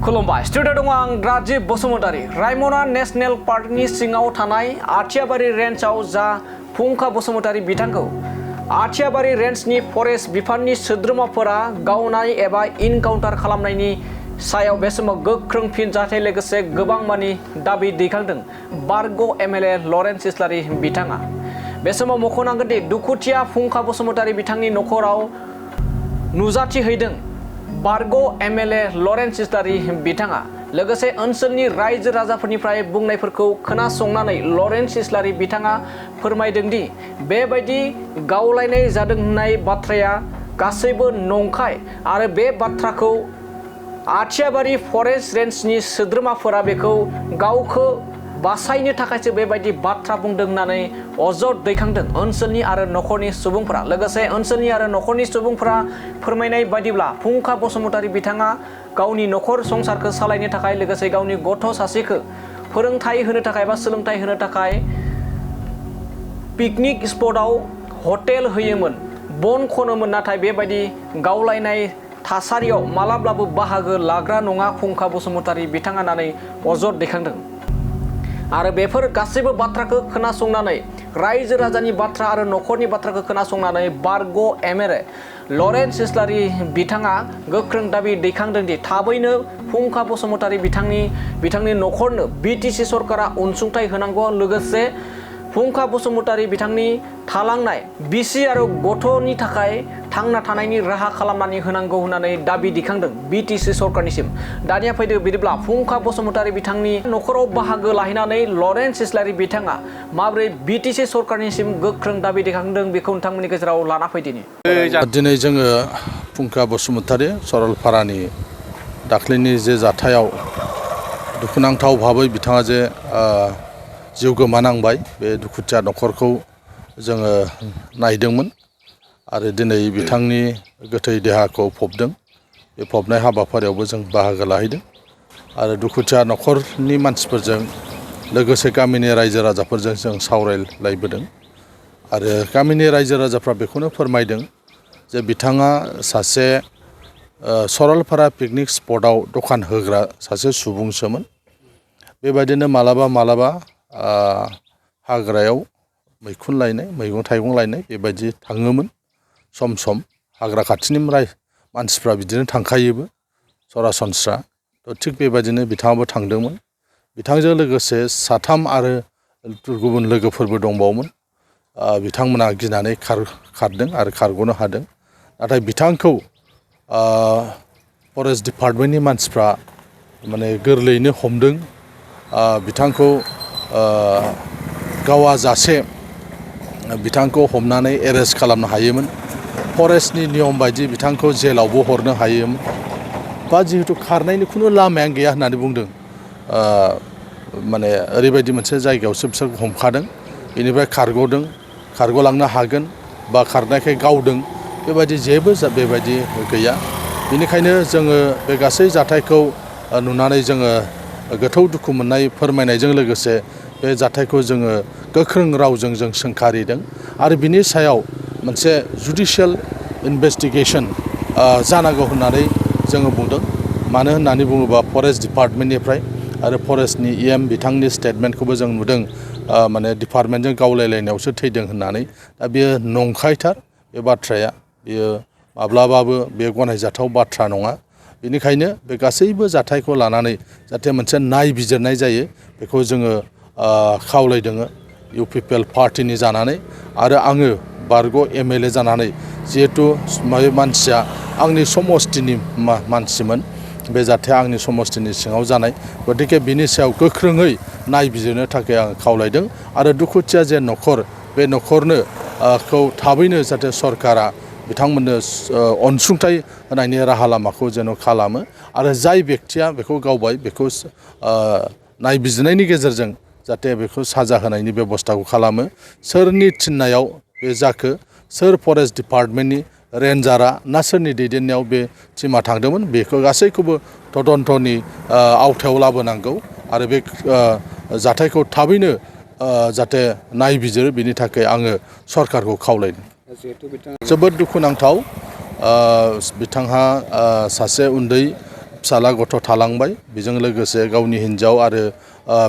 खुलुमबाय स्टुडिअ दङ आं राजिब बसुमतारी रायमना नेशनेल पार्कनि सिङाव थानाय आथियाबारि रेन्जआव जा फुंखा बसुमतारी बिथांखौ आथियाबारि रेन्जनि फरेस्ट बिफाननि सोद्रोमाफोरा गावनाय एबा इनकाउन्टार खालामनायनि सायाव बे समाव गोख्रों फिनजाथाय लोगोसे गोबां मानि दाबि दैखांदों बारग' एमएलए लरेन्स इस्लारि बिथाङा। बे समाव मख'नांगोन दि दुखुथिया फुंखा बसुमतारी बिथांनि नखराव नुजाथिहैदों बारग' एमएलए लरेन्स इस्लारि बिथाङा। लोगोसे ओनसोलनि रायजो राजाफोरनिफ्राय बुंनायफोरखौ खोनासंनानै लरेन्स इस्लारि बिथाङा फोरमायदों दि बेबायदि गावलायनाय जादों होननाय बाथ्राया गासैबो नंखाय आरो बे बाथ्राखौ आथियाबारि फरेस्ट रेन्जनि सोद्रोमाफोरा बेखौ गावखौ बासायनो थाखायसो बेबायदि बाथ्रा बुंदों होननानै अजद दैखांदों ओनसोलनि आरो नखरनि सुबुंफोरा। लोगोसे ओनसोलनि आरो नखरनि सुबुंफोरा फोरमायनाय बायदिब्ला फुंखा बसुमतारी बिथाङा गावनि नखर संसारखौ सालायनो थाखाय लोगोसे गावनि गथ' सासेखौ फोरोंथाय होनो थाखाय बा सोलोंथाय होनो थाखाय पिकनिक स्पटआव हटेल होयोमोन बन खनोमोन, नाथाय बेबायदि गावलायनाय थासारियाव मालाब्लाबो बाहागो लाग्रा नङा फुंखा बसुमतारी बिथाङा होननानै अजद दैखांदों। आरो बेफोर गासैबो बाथ्राखौ खोनासंनानै रायजो राजानि बाथ्रा आरो नखरनि बाथ्राखौ खोनासंनानै बारग' एमएलए लरेन्स इस्लारि बिथाङा गोख्रों दाबि दैखांदों दि थाबैनो फुंखा बसुमतारी बिथांनि नखरनो बिटिसि सरकारा अनसुंथाइ होनांगौ। लोगोसे फुंखा बसुमतारी बिथांनि थालांनाय बिसि आरो गथ'नि थाखाय थांना थानायनि राहा खालामनानै होनांगौ होननानै दाबि दैखांदों बिटिसि सरकारनिसिम। दानिया फैदो बिदिब्ला फुंखा बसुमतारी बिथांनि नखराव बाहागो लाहैनानै लरेन्स इस्लारि बिथाङा माबोरै बिटिसि सरकारनिसिम गोख्रों दाबि दैखांदों बेखौ नोंथांमोननि गेजेराव लाना फैदिनि। दिनै जोङो फुंखा बसुमतारी सरलपारानि दाख्लैनि जे जाथायाव दुखुनांथाव भाबै बिथाङा जे जिउ गोमानांबाय, बे दुखुथिया नखरखौ जोङो नायदोंमोन आरो दिनै बिथांनि गोथै देहाखौ फबदों। बे फबनाय हाबाफारियावबो जों बाहागो लाहैदों आरो दुखुथिया नखरनि मानसिफोरजों लोगोसे गामिनि रायजो राजाफोरजों जों सावरायलायबोदों आरो गामिनि रायजो राजाफ्रा बेखौनो फोरमायदों जे बिथाङा सासे सरलपारा पिकनिक स्पटआव दखान होग्रा सासे सुबुंसोमोन। बेबायदिनो मालाबा हाग्रायाव मैखुन लायनाय मैगं थाइगं लायनाय बेबायदि थाङोमोन। सम सम हाग्रा खाथिनि मानसिफ्रा बिदिनो थांखायोबो सरासनस्रा। थिग बेबायदिनो बिथाङाबो थांदोंमोन। बिथांजों लोगोसे साथाम आरो गुबुन लोगोफोरबो दंबावोमोन। बिथांमोना गिनानै खारदों आरो खारग'नो हादों। नाथाय बिथांखौ फरेस्ट डिपार्टमेन्टनि मानसिफ्रा माने गोरलैयैनो हमदों। बिथांखौ गावा जासे बिथांखौ हमनानै एरेस्ट खालामनो हायोमोन। फरेस्टनि नियम बायदि बिथांखौ जेलावबो हरनो हायोमोन बा जिहेतु खारनायनि खुनु लामायानो गैया होननानै बुंदों। माने ओरैबायदि मोनसे जायगायावसो बिसोरखौ हमखादों, बेनिफ्राय खारग'लांनो हागोन बा खारनायखाय गावदों बेबायदि जेबो बेबायदि गैया। बेनिखायनो जोङो बे गासै जाथायखौ नुनानै जोङो गोथौ दुखु मोननाय फोरमायनायजों लोगोसे बे जाथायखौ जोङो गोख्रों रावजों जों सोंखारिदों आरो बिनि सायाव मोनसे जुडिशियेल इनभेस्टिगेसन जानांगौ होननानै जोङो बुंदों। मानो होननानै बुङोबा फरेस्ट डिपार्टमेन्टनिफ्राय आरो फरेस्टनि EM बिथांनि स्टेटमेन्टखौबो जों नुदों, माने डिपार्टमेन्टजों गावलायलायनायावसो थैदों होननानै। दा बेयो नंखायथार बे बाथ्राया, बेयो माब्लाबाबो बे गनायजाथाव बाथ्रा नङा। बेनिखायनो बे गासैबो जाथायखौ लानानै जाहाथे मोनसे नायबिजिरनाय जायो बेखौ जोङो खावलायदों UPPL पार्टिनि जानानै आरो आङो बारग' MLA जानानै। जिहेथु मानसिया आंनि समस्तिनि मानसिमोन, बे जाथाया आंनि समस्तिनि सिङाव जानाय, गतिके बिनि सायाव गोख्रोङै नायबिजिरनो थाखाय आं खावलायदों आरो दुखुथिया जे नखर, बे नखरनो थाबैनो जाहाथे सरकारा बिथांमोननो अनसुंथाइ होनायनि राहा लामाखौ जेन' खालामो आरो जाय बेक्तिया बेखौ गावबाय बेखौ नायबिजिरनायनि गेजेरजों जाहाथे बेखौ साजा होनायनि बेबस्थाखौ खालामो। सोरनि थिननायाव बे जाखो, सोर फरेस्ट डिपार्टमेन्टनि रेन्जारा ना सोरनि दैदेननायाव बे टिमा थांदोंमोन, बेखौ गासैखौबो तदन्तनि आवथायाव लाबोनांगौ आरो बे जाथायखौ थाबैनो जाहाथे नायबिजिरो बिनि थाखाय आङो सरकारखौ खावलायदों। जोबोद दुखुनांथाव। बिथांहा सासे उन्दै फिसाला गथ' थालांबाय बेजों लोगोसे गावनि हिन्जाव आरो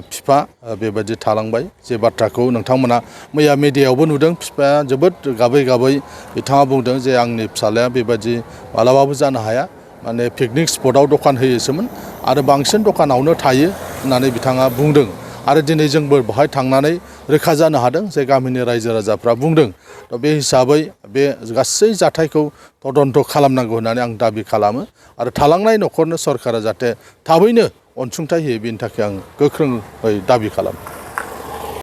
बिफा बेबायदि थालांबाय जे बाथ्राखौ नोंथांमोना मैया मिडियायावबो नुदों बिफाया जोबोद गाबै गाबै बिथाङा बुंदों जे आंनि फिसालाया बेबायदि मालाबाबो जानो हाया माने पिकनिक स्पटआव दखान होयोसोमोन आरो बांसिन दखानावनो थायो होननानै बिथाङा बुंदों आरो दिनै जोंबो बेवहाय थांनानै रोखा जानो हादों जे गामिनि रायजो राजाफ्रा बुंदों दा बे हिसाबै बे गासै जाथायखौ तदन्त खालामनांगौ होननानै आं दाबि खालामो आरो थालांनाय न'खरनो सरकारा जाहाथे थाबैनो अनसुंथाइ होयो बेनि थाखाय आं गोख्रोङै दाबि खालामो।